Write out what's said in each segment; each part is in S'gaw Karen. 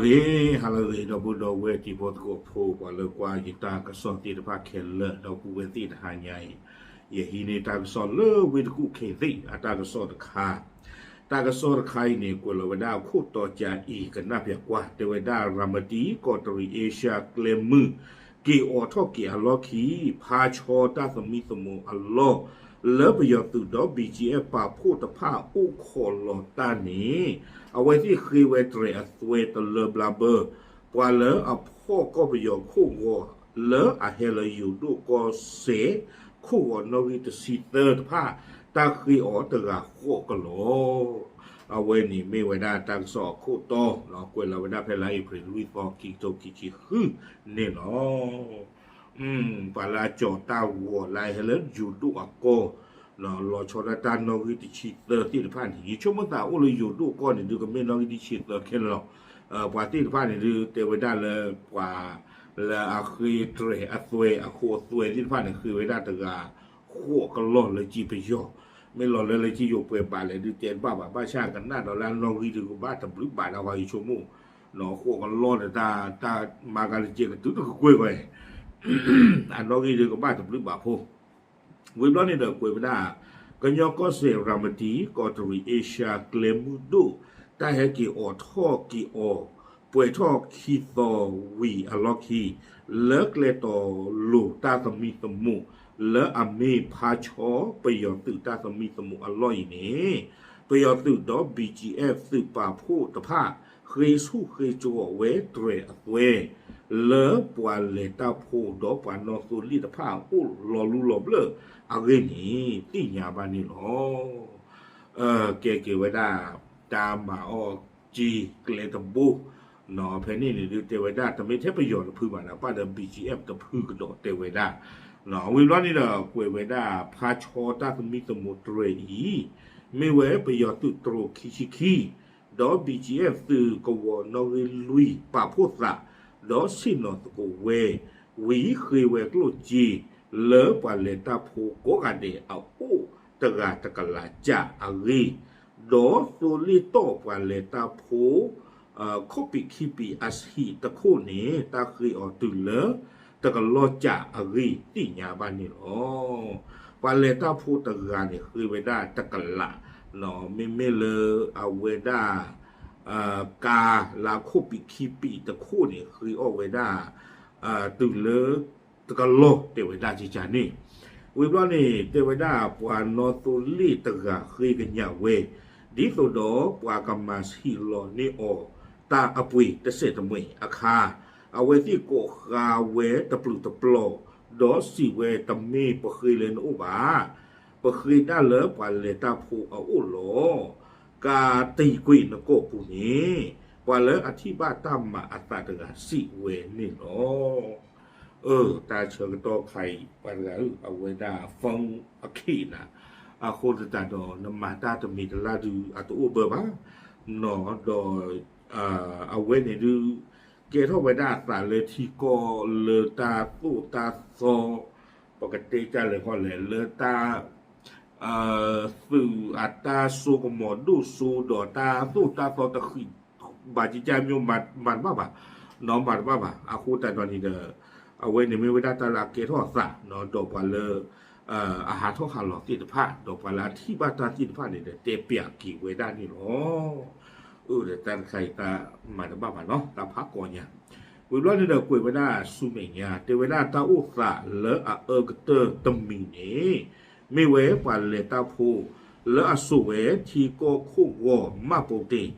ဂ့ၤ ဟါလၢအဂ့ၤ ဒီပုၢ်ဒီဝဲၢ်တံၤဖိသကိးဖိ ပှၤလၢကွၢ်ယတၢ်ကစီၣ်သ့ၣ်တဖၣ်ခဲလၢာ် ဒီပုၢ်ဝဲၢ်သ့ၣ်တဟါညါအံၤ, ယဟံးန့ၢ်တၢ်ကစီၣ်လၢဝ့ၢ်တကူၣ်ခ့သ့ၣ်အတၢ်ကစီၣ်တခါ, တၢ်ကစီၣ်တခါအံၤန့ၣ် ကွဲးလီၤဝဲဒၣ်အခိၣ်တီကၠၤအံၤ ကနၣ်ပၠးကွၢ် တဲဝဲဒၣ် ရၤမတံ ကီးတရံး အ့ရှါကျဲမုၢ် က့ၤအိးထီၣ်က့ၤအလီၢ်ခံ ဖါဆီတၢ်သမံသမိးအလီၢ် လၢပယီၤသုးဒီး ဘံၣ်ကၠံအ့ၣ် ပာ်ဖှိၣ်တဖၣ်အိၣ်ခိးလီၤတၢ်န့ၣ် အဝဲသ့ၣ်ဃ့ဝဲတြဲၤအသွဲတလၢဘျါဘၢ ပှၤလၢအဖီၣ်ကီၢ်ပယီၤခိၣ်ဂီၤ လၢအဟဲလၢယိၤဒိၣ်ကီၢ်စဲၣ် ခိၣ်ဂီၤနီၣ်ဂံၢ်တဆံသၢတဖၣ် တၢ်ဃ့အီၤတဂၤဃိးကလီၤ. အဝဲန့ၣ်မ့ၢ်ဝဲဒၣ်တၢ်ကစီၣ်အခိၣ်တီ ကွဲးလီၤဝဲဒၣ်ဖဲလါအ့ဖြ့ၣ်လွံၢ်သီ ခံကထိခံဆံဃုန့ၣ်လီၤ. ပှၤလၢအကၠီၤတၢ်ဂီၤလၢအဟဲလၢယိၤဒိၣ်အကီၢ် လီၤဆီဒၣ်တၢ်နီၣ်ဂံၢ်တဆံသၢသ့ၣ်တဖၣ်န့ၣ် ယဆိကမိၣ်သးအိၣ်လၢယိၤဒိၣ်ကီၢ်န့ၣ် ဒုးကမ့ၢ်နီၣ်ဂံၢ်တဆံသၢခဲလၢာ်လီၤ. ပှၤသ့ၣ်တဖၣ်န့ၣ်ဒုး တဲဝဲဒၣ်လၢပှၤ လၢအဃ့တြဲၤအသွဲ အခိအသွဲသ့ၣ်တဖၣ်န့ၣ် ဃ့ဝဲဒၣ်တဂၤဃိးကလီၢ်လၢကံပယီၤ, မ့ၢ်လီၤလၢလၢကံယိၤပှဲၤဘးလဲၣ်ဒုးတဲတဘၣ်ဘၣ် ဘၣ်ဆၣ်ကနၣ်ဒီးလၢအနီၣ်ဂံၢ်ဒုးကဘၣ်တဘျုးဘးဒၣ်ဝဲ ယဆိကမိၣ် ဃိးကလီၢ်ဒီးတၢ် တၢ်မၤကၤလၢကဲကတုၤတကကွဲၢ်ကွဲၢ် အနီၣ်ဂံၢ်ဒုးကဘၣ်တဘျုးဘးဖိ ဝံၤဘျီန့ၣ်ဒီးကွဲးဝဲဒၣ် ကညီကီၢ်စဲၣ် ရၤမတံ ကီးတရံး အ့ရှါကျဲမုၢ်ဒိၣ် တၢ်ဟဲက့ၤအိးထီၣ်က့ၤအီၤ ပှဲၤထီၣ်ခံသီဝံၤအလီၢ်ခံ လၢကျဲတီၤလိၤတၢ်သမံသမိး လၢအမ့ၢ်ဖါဆီပယီၤသုးတၢ်သမံသမိးအလီၢ်အံၤန့ၣ် ပယီၤသုးဒီး ဘံၣ်ကၠံအ့ၣ် သုးပာ်ဖှိၣ်တဖၣ် ဃ့ဆူၣ်ဃ့ကဝီၤဝဲတြဲၤအသွဲ လၢပှၤလဲၤတၢ်ဖိဒီးပှၤနီၣ်သိလ့ၣ်တဖၣ်အိၣ်လီၤလူလီၤဘျၢၣ်အဂ့ၢ်န့ၣ် သ့ၣ်ညါဘၣ်န့ၣ်လီၤ. ကဲက့ၤဝဲဒၣ် တၢ်မၤအီၣ်က့ၤကျဲတဘိ ဖဲန့ၣ်န့ၣ်ဒုးတဲဝဲဒၣ် တမ့ၢ်ထဲပယီၤတဖုဘၣ်ဒီး ဘၣ်ဒီး ဘံၣ်ကၠံအ့ၣ် တဖုကဒီးတဲဝဲဒၣ်, ဝံၤဘျီန့ၣ်ဒီးကွဲးဝဲဒၣ် ဖါဆီတၢ်သမံသမိးတြဲၤအံၤ မ့ၢ်ဝဲပယီၤသုးတြိၤခံဆံခံ ဒီး ဘံၣ်ကၠံအ့ၣ် သုးကဝီၤနီၣ်ဂံၢ်လွံၢ် ပာ်ဖှိၣ်သး ဒီးဆ့ၣ်နီၤသကိးဝဲ ဝံၤဃ့ဝဲကျိၣ်စ့ လၢပှၤလဲၤတၢ်ဖိကိးဂၤဒဲးအအိၣ်တဂၤတကလးကၠးအဂ့ၢ်, ဒီးသိလ့ၣ်တီၢ်ပှၤလဲၤတၢ်ဖိ ခိၣ်ပံာ်ခံပံာ်အဆံးတခိၣ်န့ၣ် တၢ်ဃ့အီၤတုၤလၢတကလီၢ်ကၠးအဂ့ၢ်သ့ၣ်ညါဘၣ်န့ၣ်လီၤ. ပှၤလဲၤတၢ်ဖိတဂၤန့ၣ် ဃ့ဝဲဒၣ်တကလး, မ့မ့ၢ်လၢအဝဲဒၣ် ကါလၢခိၣ်ပံာ်ခံပံာ်တခိၣ်န့ၣ် ဃ့အီၣ်ဝဲဒၣ် တုၤလၢတကလီၢ်တဲဝဲဒၣ်ကကန့ၣ်, ဝံၤဘျီန့ၣ် တဲဝဲဒၣ်ပှၤနီၣ်သိလ့ၣ်တဂၤဃ့ကညးဝဲ, ဒ်သိးဒီးပှၤကမၤဆံးလီၤန့ၢ်အီၤတၢ်အပှ့ၤတစဲးတမှဲာ်အခါ, အဝဲသ့ၣ်ကိးဃါဝဲတပျုာ်တပျီၤ, ဒီးစံးဝဲတမ့ၢ်ပဃ့လၢနအိၣ်ဘၣ် ပဃ့ဒၣ်လၢပှၤလဲၤတၢ်ဖိအအိၣ်လီၤ. ကါတံာ်ကွံာ်နကိာ်ပူၤန့ၣ် ပှၤလၢအထံၣ်ဘၣ်တၢ်မၤအသးတဂၤစံးဝဲန့ၣ်လီၤ. အၢ တၢ်ဆၢကတီၢ်ခါအံၤ ပှၤတဂၤဧၢ အဝဲဒၣ် phone အခ့နၤ, အဃိသတးဒီး နမၤတၢ်တမံၤတလၢ်ဒုးအတအိၣ်ဘၢဘၣ်, ဒီး အဝဲန့ၣ်ဒုး ကဲထီၣ်ဝဲဒၣ်အသးလၢထံကီၢ်လၢတၢ်သိၣ်တၢ်သီ, ပကတဲကၢ်လဲၣ်ခီလဲၣ် လၢတၢ် သုးအတၢ်စိကမီၤဒိၣ်စိဒီးတၢ်သိၣ်တၢ်သီတဃံး ဘၣ်ကကမ့ၢ်မၤတဘၣ်ဘၣ်, နီမၤတဘၣ်ဘၣ်. အဃိသတးဒီးန့ၣ်ဒီး အဝဲန့ၣ်မ့ၢ်ဝဲဒၣ်တၢ်လၢအကဲထီၣ်အသး ဒီးပှၤလၢ အဟးထီၣ်ဟးလီၤသ့ၣ်တဖၣ် ဒီးပှၤလၢအထံၣ်ဘၣ်တၢ်သ့ၣ်တဖၣ်န့ၣ်ဒီး တဲပၠးက့ၤဝဲဒၣ်န့ၣ်လီၤ. အၢ ဒီးတၢ်တခါအံၤ တၢ်မၤတဘၣ်ဘၣ်နီၤ တၢ်ဖးကီညါ, ဝံၤဘျီန့ၣ်ဒီးကွဲးဝဲဒၣ်ဆူမဲာ်ညါ တဲဝဲဒၣ်တၢ်အိၣ်သးလၢအအၢကတၢၢ်တမံၤန့ၣ် မ့ၢ်ဝဲပှၤလဲၤတၢ်ဖိ လၢအစိာ်ဝဲထံကီၢ်ခိၣ်ဂီၤ မှတ်ပုံတင်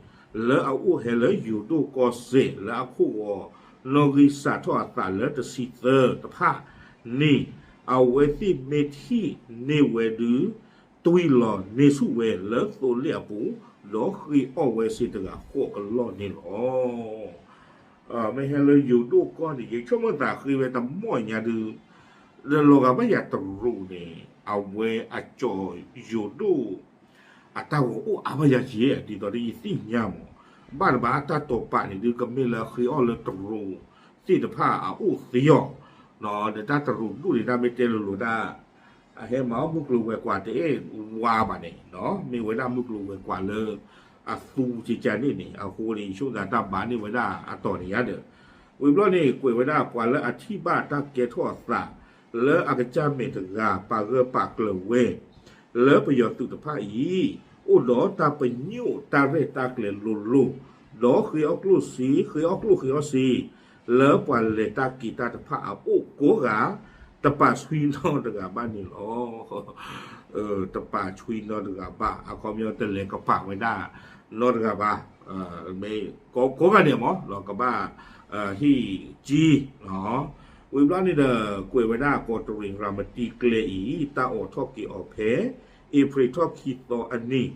လၢအအိၣ်ဟဲလၢယိၤဒိၣ်ကီၢ်စဲၣ် လၢအခိၣ်ဂီၤ နီၣ်ဂံၢ်စးထီၣ်အသးလၢတဆံသၢတဖၣ်န့ၣ် အဝဲသ့ၣ်မ့ၢ်ထံၣ်န့ၢ်ဝဲဒုး တွံၢ်လီၤန့ၢ်ဆူၣ်ဝဲလၢသိလ့ၣ်အပူၤ ဒီးဃ့အီၣ်ဝဲစ့ၢ်တဂၤဃိးကလီၢ်န့ၣ်လီၤ. မ့ၢ်ဟဲလၢယိၤဒိၣ်ကီၢ်န့ၣ် ယဆိကမိၣ်သးဃ့ဝဲတမီၢ်ညါဒုး လၢလီၤဂာ်ဘၣ်ယၤတရူးန့ၣ် အဝဲအကၠီၤယိၤဒိၣ် အတၢ်ဂီၤအိၣ်အါဘၣ်ယၤက့ၤ ဒ်သိးဒီးယသ့ၣ်ညါမး ဘၣ်တဘၣ်တၢ်တိာ်ပာ်န့ၣ်ဒုး ကမ့ၢ်လၢဃ့အီၣ်လၢတရူးသ့ၣ်တဖၣ်အအိၣ်သ့အီၤ ဒီးတၢ်တရူးဒိၣ်န့ၣ် တၢ်မ့ၢ်တဲလိၤလိၤဒၣ် အဟဲမၤအီၣ်မုၢ်ကျိၤဝဲၤကွာ်တအဲၣ်ဝါဘၣ်န့ၣ် မ့ၢ်ဝဲဒၣ်မုၢ်ကျိၤဝဲၤကွာ်လၢ အသူကကန့ၣ်န့ၣ် အဃိန့ၣ် ယဆိကမိၣ်သးတၢ်ဘၣ်န့ၢ်ဝဲဒၣ်အတီၢ်န့ၣ်ယါဒီး ဝံၤဘျီန့ၣ် ကွဲးဝဲဒၣ်ပှၤလၢအထံၣ်ဘၣ်တၢ်ကဲထီၣ်အသး လၢအကစၢ်မဲာ်တဂၤ ပာ်ဂၢၢ်ပာ်ကျၢၤဝဲ လၢပယီၤသုးတဖၣ်အံၤ အိၣ်ဒီးတၢ်ပညိၣ်တၢ်ရဲၣ်တၢ်ကျဲၤလိၤလိၤ, ဒီးဃ့အီၣ်ကျိၣ်စ့ ဃ့အီၣ်ကျိၣ်ဃ့အီၣ်စ့ လၢပှၤလဲၤတၢ်က့ၤတၢ်တဖၣ်အအိၣ်ကိးဂၤ တပာ်ဆှံနီတဂၤဘၣ်န့ၣ်လီၤ. တပာ်ဆှံနီတဂၤဘၣ် အခီပညီတလဲၤကပာ်ဝဲဒၣ်နီတဂၤဘၣ် မ့ၢ်ကိးဂၤဒဲးမး ကဘၣ်ဟ့ၣ်ကၠံ ဝံၤဘျီန့ၣ်ဒီး ကွဲးဝဲဒၣ်ကီးတရံးရၤမတံကျဲအံၤ တၢ်အိးထီၣ်က့ၤအီၤဖဲ အ့ဖြ့ၣ်ထီၣ်ခံသီအနံၤ,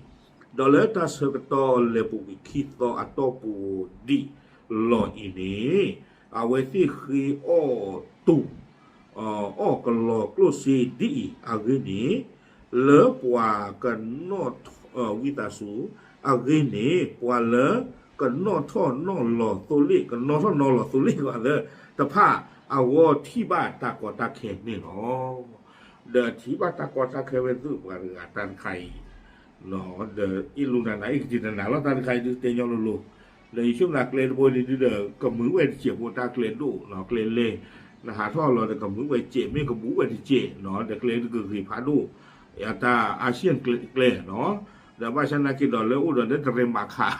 ဒီးလၢတၢ်ဆၢကတီၢ်လဲၤပူၤကွံာ်ခံသီအတီၢ်ပူၤဒံးလီၤအံၤန့ၣ် အဝဲသ့ၣ်ဃ့အီၣ်တူၢ် အီၣ်ကလီၤကျိၣ်စ့ဒ်အံၤအဂ့ၢ်န့ၣ် လၢပှၤကနီၣ်ထီၣ် ဝံသးစူၤအဂ့ၢ်န့ၣ် ပှၤလၢကနီၣ်ထီၣ်နီၣ်လီၤသိလ့ၣ် ကနီၣ်ထီၣ်နီၣ်လီၤသိလ့ၣ်ဂီၤသၢတဖၣ် အဂီၢ်ထံၣ်ဘၣ်တၢ်ကီတၢ်ခဲန့ၣ်လီၤ. ဒီးထံၣ်ဘၣ်တၢ်ကီတၢ်ခဲဝဲသုးပှၤတဂၤတၢ်တခါအံၤ ဒီးအ့ၣ်လူနၤနၤ အ့ၣ်ကတံၤနၤနၤလီၤ တၢ်တခါအံၤဒုးတဲညီလိၤလိၤ, ဒီးယဆိကမိၣ်ကျဲတဘိန့ၣ်ဒုးဒီး ကမုာ်ဝဲတစဲးဖိတၢ်ကျဲဒိၣ်နီၤ ကျဲလဲၢ် နဟးထီၣ်လီၤဒီးကမုာ်ဝဲစဲး မ့ၢ်ကဘူးဝဲတစဲးနီၤ ဒီးကျဲတဂ့ၤဂ့ၤဖးဒိၣ် အတၢ် Asian ကျဲနီၤ, ဒီးဘၣ်ဆၣ်နာ်က့ဒီးလၢအိၣ်ဒီးလၢတရဲမၤခး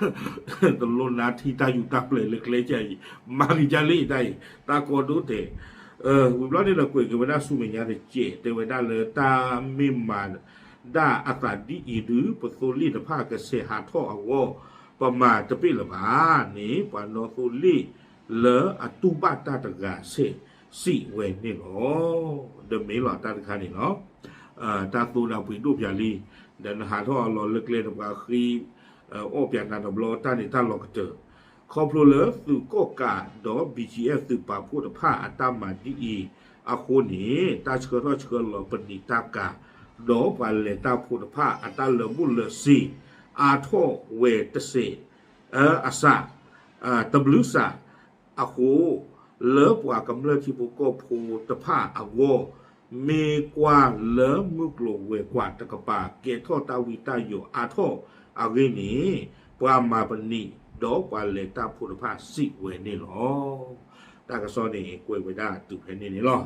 တလိနါထံတၢ်ယူးတၢ်ပျဲၤလၢကျဲကဲအံၤ မၤဂ့ၤကၢ်လံတၢ်အံၤ တၢ်ကီဒိၣ်တဲာ် ဝံၤဘျီန့ၣ်ဒီးကွဲးက့ၤဝဲဒၣ်ဆူမဲာ်ညါတစဲး တဲဝဲဒၣ်လၢတၢ်မ့ၢ်မၤဒၣ်အသးဒ်အံၤဒုး ပသိလ့ၣ်တဖၣ်ကဆဲးဟးထီၣ်အဂီၢ် ပမၤတပ့ၢ်လၢၤဘၣ်န့ၣ် ပှၤနီသိလ့ၣ်လၢအတူၢ်ဘၣ်တၢ်တဂၤဆဲးစံးဝဲန့ၣ်လီၤ. ဒီးမ့ၢ်လီၤတၢ်တခါန့ၣ်လီၤ. တၢ်သိဒၣ်ပှ့ၤဒိၣ်ပၠးလံ, ဒီးနဟးထီၣ်အလီၢ်လၢကျဲဒီးပှၤဃ့ အီၣ်ပၠးနၤတဘျီတၢ်န့ၣ်တၢ်လီၤကတၢၢ်, ခီဖျိလၢသုးကီၣ်ကးဒီး ဘံၣ်ကၠံအ့ၣ် သုးပာ်ဖှိၣ်တဖၣ်အတၢ်မၤဒ်အံၤအဃိန့ၣ် တၢ်ဆှၢထီၣ်ဆှၢလီၤပနံာ်တၢ်ကၤ ဒီးပှၤလဲၤတၢ်ဖိတဖၣ်အတၢ်လၢာ်ဘူၣ်လၢာ်စ့ၤ အါထီၣ်ဝဲတစဲး အစး တဘျုးစး အဃိ လၢပှၤကမျၢၢ်ထံဖိကီၢ်ဖိတဖၣ်အဂီၢ် မ့ၢ်ကွၢ်လၢမုၢ်ကျိၤဝဲၤကွာ်တကပၤကဲထီၣ်တၢ်ဝံတၢ်ယိးအါထီၣ်အဂ့ၢ်န့ၣ် ပှၤမၤပနံာ်ဒီးပှၤလဲၤတၢ်ဖိတဖၣ်စံးဝဲန့ၣ်လီၤ. တၢ်ကစီၣ်န့ၣ် ကွဲးဝဲဒၣ်တုၤဖဲန့ၣ်န့ၣ်လီၤ.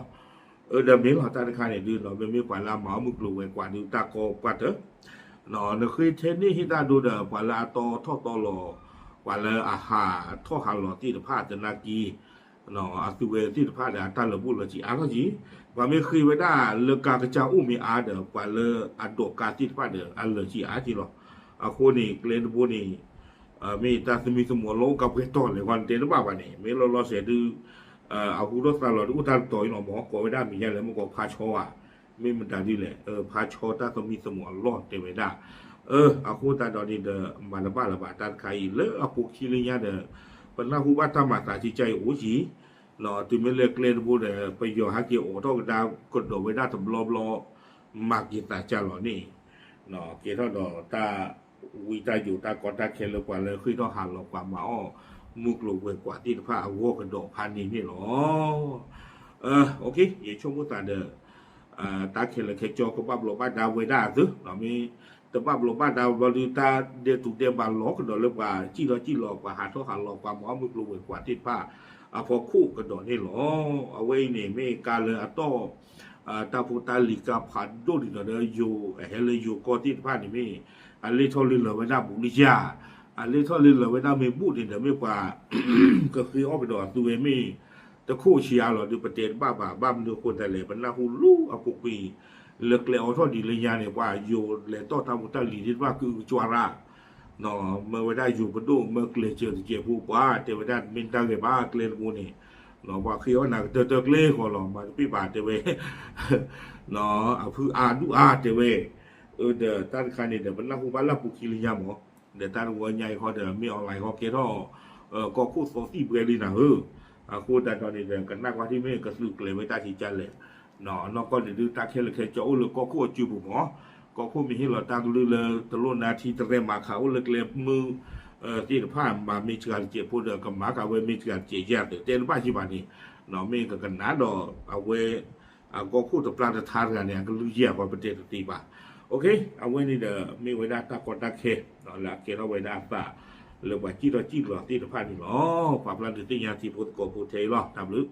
အၢ ဒီးမ့ၢ်လီၤတၢ်တခါန့ၣ်ဒုးနီၤ မ့မ့ၢ်ပှၤလၢအမၤအီၣ်မုၢ်ကျိၤဝဲၤကွာ်ဒုးတၢ်ကီပှၢ်တၢၢ် နဃ့ထဲန့ၣ်ဟ့ၣ်တၢ်ဒိဒီး ပှၤလၢအတီထီၣ်တီလီၤ ပှၤလၢအဟးထီၣ်ဟးလီၤသ့ၣ်တဖၣ်သနာ်က့ အသုဝဲသ့ၣ်တဖၣ်ဒီးအတၢ်လၢာ်ဘူၣ်လၢာ်စ့ၤအါထီၣ်က့ၤ, ပှၤမ့ၢ်ဃ့ဝဲဒၣ်လၢကါကစၢ်အိၣ်မ့ၢ်အါဒီး ပှၤလၢအဒိးကါသ့ၣ်တဖၣ်ဒီးအလၢာ်စ့ၤအါက့ၤလီၤ. အဃိန့ၣ် ကျဲတဘိန့ၣ် မ့ၢ်တၢ်သမံသမိးလီၤအိၣ်ကါပှဲၤတီၤလဲၣ် ပှၤတဲတဘၣ်ဘၣ်န့ၣ် မ့ၢ်လီၤလီၤဆဲးဒုး အဟူထီၣ်သါလီၤဒုးအိၣ်တၢ်တတီၤအံၤလီၤမး ကိးဝဲဒၣ်မံၤညါလဲၣ် မ့ၢ်ကိးဖါဆီဧါ မ့ၢ်မတၤဒ်လဲၣ် ဖါဆီတၢ်သမံသမိးအလီၢ်တဲဝဲဒၣ် အဃိသတးဒီးန့ၣ်ဒီး မၤတဘၣ်လၢၤဘၣ်တၢ်တခါအံၤ လၢအပူၤခံလၢညါဒီး ပနၢ်ဟူဘၣ်တၢ်မၤသးကကါအံၤအိၣ်က့ၤ တုၤမ့ၢ်လၢကျဲတဘိဒီး ပယီၤဟဲက့ၤအိးထီၣ်ကဒါကဒီးဝဲဒၣ်တဘျီဘျီ မၤက့ၤသးကၢ်လီၤန့ၣ် ကဲထီၣ်ဒီးတၢ်ဝံတၢ်ယိးတၢ်ကီတၢ်ခဲလၢပှၤလၢဃ့ၢ်ထီၣ်ဟးလီၤပှၤမၤအီၣ်မုၢ်ကျိၤဝဲၤကွာ်သ့ၣ်တဖၣ်အဂီၢ်ကဒီးဖးန့ၣ်န့ၣ်လီၤ. ယဆိကမိၣ်သးဒီး တၢ်ခဲလၢာ်ခဲဆ့ကဘၣ်ဘျီးဘၣ်ဒါဝဲဒၣ်အသိး မ့ၢ်တဘၣ်ဘျီးဘၣ်ဒါဘျီဒုး တၢ်ဒဲးတူးဒဲးဘးလီၤကဒီးလၢပှၤစံၣ်ထီၣ်စံၣ်လီၤ ပှၤဟးထီၣ်ဟးလီၤပှၤမၤအီၣ်မုၢ်ကျိၤဝဲၤကွာ်သ့ၣ်တဖၣ် အဖီခိၣ်ကဒီးန့ၣ်လီၤ. အဝဲအံၤန့ၣ်မ့ၢ်ကါလၢအတီၢ် တၢ်ဖိတၢ်လံၤကါဖးဒိၣ်ဒ်သိးဒီးယိၤ အဟဲလၢယိၤကီၢ်သ့ၣ်တဖၣ်န့ၣ်မ့ၢ် အလ့ၣ်ထီၣ်လ့လၢာ်ဝဲဒၣ်ဘူးလံယါ အလ့ၣ်ထီၣ်လ့လၢာ်ဝဲဒၣ်မ့ၢ်ဘူးန့ၣ်ဒီး မ့ၢ်ပှၤ ကဃ့အီၣ်ကဒီးအသုဝဲမ့ၢ် တခိၣ်ဆံးအါလီၤဒုး ပတဲတဘၣ်ဘၣ် ဘၣ်မနုၤအဃိသတးလဲၣ် ပနၢ်ဟူလၢအပူၤကွံာ် လၢကျဲအိးထီၣ်ဒ်လၢညါန့ၣ် ပှၤယိၤလဲၤတီၢ်တၢ်ဖိတၢ်လံၤသ့ၣ်တဖၣ်ကအုကစွါရၣ် မၢဝဲဒၣ်ယိၤပဒိၣ် မၢကျဲၤစၢၤတစဲးဖိပှၤ တဲဝဲဒၣ်မ့ၢ်တၢ်ဂ့ၤဘၣ်ကျဲတဘိန့ၣ် ပှၤဃ့အီၣ်နၤကတၢၢ်တၢၢ်ကျဲဃီလီၤ မၤတပ့ၢ်ဘၣ်တဲဝဲ အဖုအါဒူၣ်အါတဲဝဲ အၢ ဒီးတၢ်တခါန့ၣ်ဒီး ပနၢ်ဟူဘၣ်လၢပူၤခံလၢညါမး ဒီးတၢ်တဝီညါအံၤဃီဒီး မ့ၢ် online ဃီကဲထီၣ် ကီၢ်ခိၣ်သီသံၣ်ဘှဲလံနၤဧၢ, အဃိသတးဒီးန့ၣ်ဒီး ကနၣ်ကွၢ်ထံၣ်မ့ၢ်ကသုးကျဲၤဝဲတၢ်ဆံးကၢ်လဲၣ်, နီၢ်ကီၢ်န့ၣ်ဒုး တၢ်ခဲလၢာ်ခဲဆ့အိၣ်လၢကီၢ်ခိၣ်အစုပူၤမး, ကီၢ်ခိၣ်မ့ၢ်ဟ့ၣ်လီၤတၢ်ကလုၢ်လၢတလိၣ်နါထံတရဲၣ်မၤခးအိၣ်လၢကျဲမုၢ် သ့ၣ်တဖၣ် မၤမ့ၢ်စှၤတစဲးဖိဒီး ကမၤကၤဝဲမ့ၢ်စှၤတစဲးယဲၢ်သုး တဲတဘၣ်ယံၤဘၣ်န့ၣ်, မ့ၢ်ကကနၣ်ဒီးအဝဲ အကီၢ်ခိၣ်တပျၢ်တထါတဂၤန့ၣ် အကလုၢ်ယဲၢ်အဃိပတဲတသ့ဘၣ်, အဝဲန့ၣ်ဒီး မ့ၢ်ဝဲဒၣ်တၢ်ကီတၢ်ခဲ လၢအကဲထီၣ်ဝဲဒၣ်အသး လၢပှၤစံၣ်ထီၣ်စံၣ်လီၤသ့ၣ်တဖၣ်န့ၣ်လီၤ. ပာ်ဖျါဒုးသ့ၣ်ညါထံဖိသကိးဖိထဲအံၤလီၤ. တၢ်ဘျုး